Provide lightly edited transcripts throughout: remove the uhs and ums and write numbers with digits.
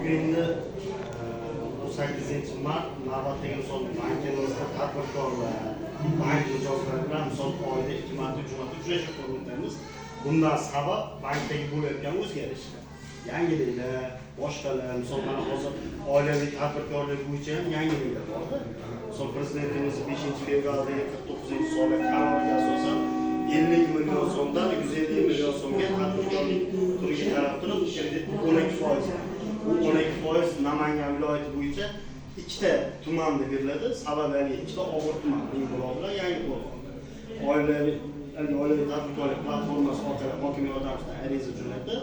Bugun endi 18-mart navbatdagi, misol, bankimizda tadbirkorlar, bank mijozlari bilan, misol, oyda 2 marta, 3 marta uchrashuv qilib o'tamiz. Bundan sabab bankdagi bo'layotgan o'zgarishlar, yangiliklar, boshqalar, misol, mana hozir oilaviy tadbirkorlik bo'yicha ham yangiliklar borda. Misol, prezidentimiz 5-fevraldagi 49-sonli qaroriga asosan 50 million so'mdan 150 million so'mga tadbirkorlik turiga qarab turib kredit 12%. Bu 12% Namangan viloyati bo'yicha ikkita tumanda beriladi. Sababi haligi ikkita og'ir tuman, Mingbuloq bilan Yangiqo'rg'onda. Oilaviy tadbirkorlik platformasi orqali hokim yordamchisidan ariza jo'natib,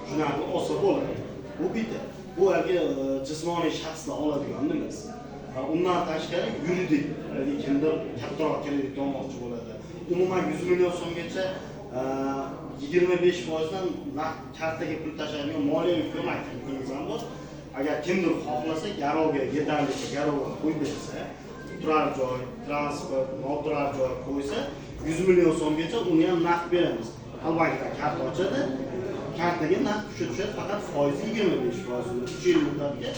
shunaqa olsa bo'ladi. Bu bitta. Bu haligi jismoniy shaxslar oladigan nimasi. Undan tashqari yuridik, haligi kimdir kattaroq kredit olmoqchi bo'ladi. Umuman 100 million so'mgacha 25% dan naqd kartaga pul tashlaydigan moliyaviy ko'mak ham bor. Agar kimdir xohlasa, garovga yetarlicha garovga qo'yib bersa, turar joy, transport, noturar joy qo'ysa, 100 million so'mgacha uni ham naqd beramiz. Xalq karta ochadi, kartaga naqd tusha tushadi, faqat foizi 25%, 3 yil muddatga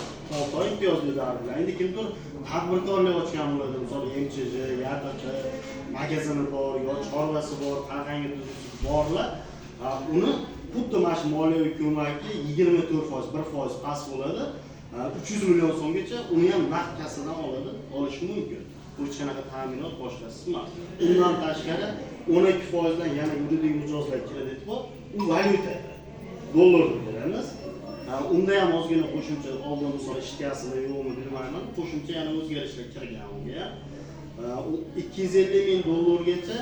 6 oy imtiyozli davr bilan. Endi kimdir tadbirkorlik ochgan bo'ladi, misol MChJ, YaTT, magazini bor, yo chorvasi bor, qanaqangi borlar, uni xuddi mana shu moliyaviy ko'makka 24%, 1% past bo'ladi. 300 million so'mgacha uni ham naqd kassadan oladi, olishi mumkin. Bu hech qanaqa ta'minot boshqasi emas. Undan tashqari 12% dan yana yuridik mijozlar kredit bor, u valyutada. Dollarda beramiz. Unda ham ozgina qo'shimcha, oldin misol eshitgansizmi yo'qmi bilmayman, qo'shimcha yana o'zgarishlar kirgan unga. U 250 ming dollargacha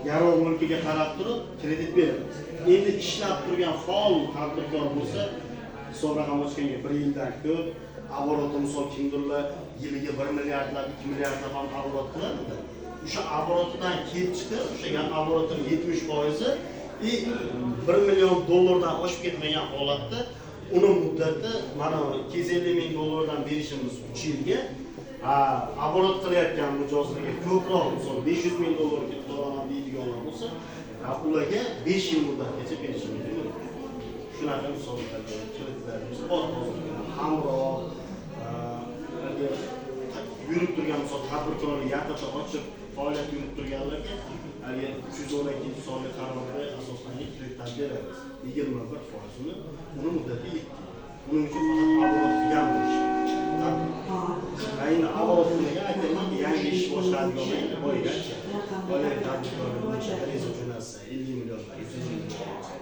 garov mulkiga qarab turib kredit beramiz. Endi ishlab turgan faol tadbirkor bo'lsa, hisob raqam ochganga 1 yildan ko'p, оборот i, misol, kimdirlar yiliga 1 milliardlab, 2 milliardlab ham оборот qiladida. O'sha оборот idan kelib chiqib, o'sha оборот ini 70% и 1 million dollardan oshib ketmagan holatda uni muddati mana 250 ming dollardan berishimiz 3 yilga. Оборот qilayotgan mijozlarga ko'proq, misol, 500 ming dollarga to'laman deydiganlar bo'lsa, ularga 5 yil muddatgacha berishimiz mumkin. Shunaqa, misol, kreditlarimiz bor hozirgi. Hamroh haligi yurib turgan, misol, tadbirkorlik YaTT ochib faoliyat yuritib turganlarga haligi 312-sonli qarorga asoslangan kreditlar beramiz. 21% uni muddati 7 yil. Buning uchun faqat оборот qilgan bo'lishi kerak. Endi оборот qilmagan aytaman, yangi ish boshladiganlar endi boyagacha. Oilaviy tadbirkorlik bo'yicha ariza jo'natsa 50 milliondan 150 milliongacha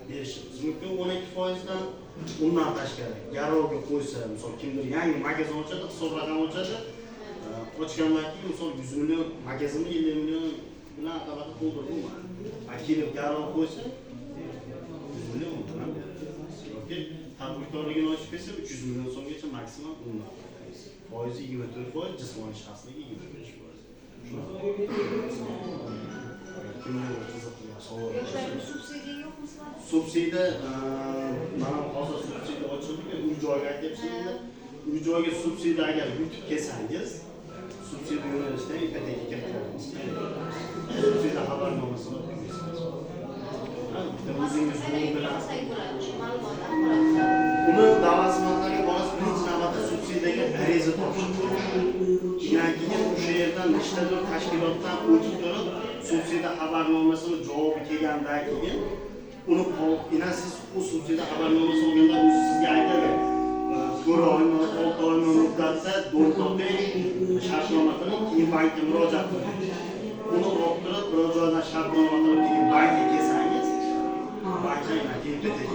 berishimiz mumkin 12% dan. Undan tashqari garovga qo'ysa, misol, kimdir yangi magazin ochadi, hisob raqam ochadi, ochgandan keyin, misol, 100 million magazinni 50 million bilan aqalada to'ldirib bo'lmaydi. Kelib garov qo'ysa 100 million undan ham beramiz. Yoki tadbirkorligini ochib bersa 300 million so'mgacha maksimum undan beramiz. Foizi 24%, jismoniy shaxslarga 25%. Shunaqa. Kimdir qiziqtirgan savol bo'lsa. Yoshlarga subsidiya yo'qmi sizlarda? Subsidiya, mana hozir subsidiya ochildi, uy joyga aytyapsiz endi. Uy joyga subsidiya agar yutib kelsangiz, subsidiya yo'nalishida ipoteka kiritamiz. Subsidiya xabarnomasini o'qiysiz. Bitta o'zingiz yo'l bilan Olsak bo'ladi, shu ma'lumot axborot. Uni davlat xizmatlariga borasiz, birinchi navbatda subsidiyaga ariza topshirib. Undan keyin o'sha yerdan nechtadir tashkilotdan o'tib turib, subsidiya xabarnomasini javobi kelgandan keyin uni ina siz u subsidiya xabarnomasi olganda o'zi sizga aytadi. 4 oymi, 6 oymi muddatda дом toping, shartnoma qiling, keyin bankka murojaat qiling. Uni olib turib, biror joydan shartnoma qilib, keyin bankka kelsangiz, bankdan keyin ipoteka